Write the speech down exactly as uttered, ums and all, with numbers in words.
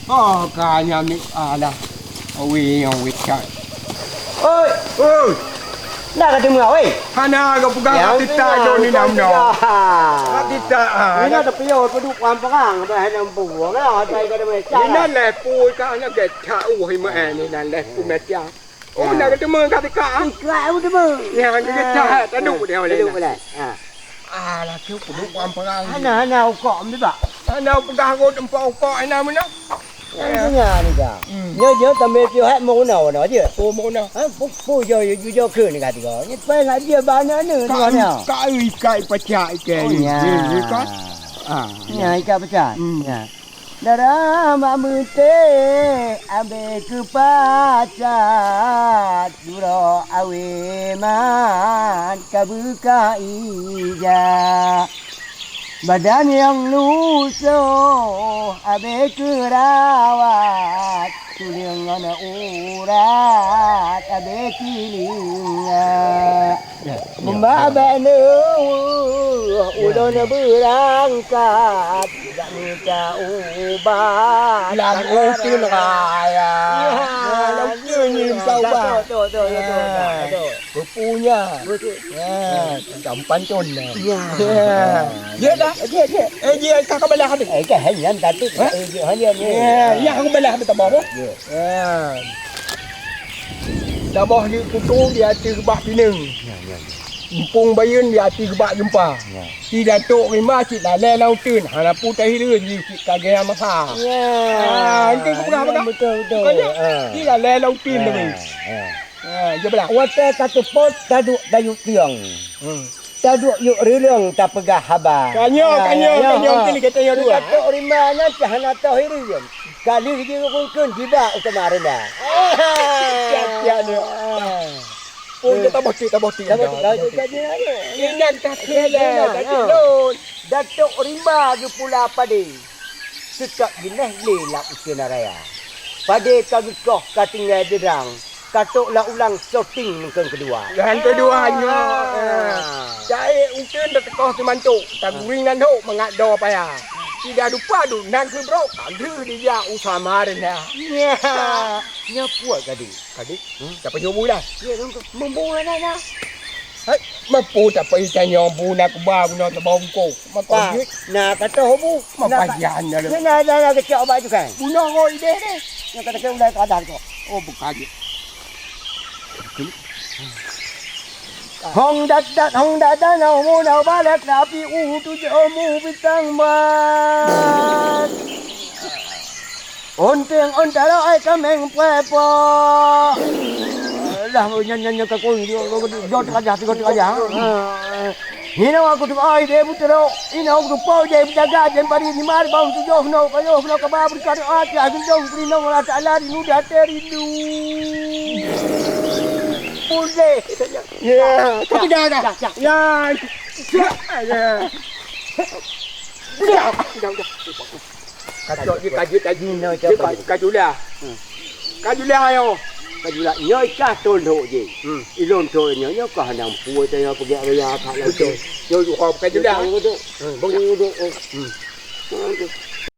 Oh, ka nyan ni, alah. Awi nyang wicak. Oi, oi. Nak ka teumeuah, weh? Hana ka peugah ka teutak lôn ni nam no. Ka teutak, ah. Ina tapi yo peuduek wan perang, bah hana mampu. Lah, ada ka teumeuah. Ina leh pui ka hana geutak, uh, iman ni nan leh pui metiang. Oh, nak teumeuah ka teutak, ah. Teutak, oh, teumeuah. Ya, ka teutak, taduk dia oleh. Taduk boleh. Ha. Ah, laki peuduek wan perang. Hana, hana ukok meuba. Hana peugah rot empat ukok hana meunan. Kan dengar ni dah. Hmm. Nyo, nyo tambah piôh hat meurunoe-runoe je. Oh, meurunoe. Ha, pu, pu jo, jo, jo keu ni kata kau. Ni pai ngat dia bana ni. Ka, ka ikai pacak ikai. Oh, nya. Ni, ni kan. Ah, nya ikai pacak. Hmm. Nya. Dara mak meuté abéh keu pacak. Jurok awé mat ka beuka ija. Badan nyang lusoh abéh keurawat, tuleueng ngon urat abéh tilinga. Meuba bak neuh, ulôn beurangkat, jak mita ubat. Lam uteuen raya. Ya. Lam uteuen mita ubat. Betul, betul, betul, betul, betul. Pupunya. Betul. Ya, macam pantun dah. Ya. Ya. Ya dah. Ya, ya. Eh, ya, ka, ka balah habis. Eh, ka hanya tadi. Hah? Eh, ya, hanya ni. Ya, ya, ka balah habis tambah apa? Ya. Ya. Saboh jeuet kutu di ateueh geubak pineung. Ya, ya, ya. Empung bayeuen di ateueh geubak jeumpa. Ya. Si Datuk Rima cit lalée lam uteuen, hana peue tahireuen jih cit ka gaya masa. Ya. Ah, engke kupeugah-peugah. Betul, betul. Bukan nyan? Ah. Si lalée lam uteuen tadi. Ah, ah. Ah, jeuet beulah. Watée ka teupot taduek dayuek tiong. Hmm. Taduek yuk reulong tapeugah haba. Ka nyoe, ka nyoe, ka nyoe, mungkin gata nyoe dua. Datuk Rima nyan cit hana tahireuen. Ka lheueh jiureueng kheun jiba u teuma rendah. Siap-siap nyoe. Pun dia tambah tik, tambah tik. Tambah tik, tambah tik. Ingat kaki lah, kaki lôn. Datuk Rima geupula padé. Seutôt binéh lé lam uteuen raya. Padé ka geukoh ka tinggai deudang. Ka trok lam ulang syuting nyang keudua. Nyang keudua nyoe. Ah. Jai uteuen tateukoh simantok, taguring nan hok mangat doe paya. Sida dupa duek nan keubrok, ka lheueh dijak u Samarinda. Nya, nya puat kadi. Kadi? Hmm? Siapa nyoe bulan? Ya, dong. Membulan na. Hai, mampu tak pai tanyoe bu na kuba guna teuba bungkôh. Maka jeuet. Na kata bu. Maka jian dah. Ni na, na, na kecek obat tu kan. Bunoe ngoi deh deh. Yang kata kata udah kadang tu. Oh, bukan je. Hong dat dat, hong dat dat, na umu na balak, na api u tu je omu bintang mat. Unteng untara ai kaméng puai po. Lah, nyan, nyan, nyan, ka kong, jot raja, jot raja. Hino aku tu ai deh butero. Ino aku tu pau deh butaga jen pari ni mar bang tujoh no kayoh no kaba berkat ati agung dong perinong Allah Taala rindu di hati rindu. Pulih. Ya, kau tidak ada. Ya, ya. Ya, ya. Udah, udah, udah. Kacok je, kajut lagi. Dia ka-, kajulah. Hmm. Kajulah ayo. Kajulah. Nyoe cah tondok je. Hmm. Ilôn tondok nyoe, nyoe kah nang pue tanya pergi raya kat langsung. Betul. Nyoe juga kajulah. Betul, betul. Hmm, betul. Hmm.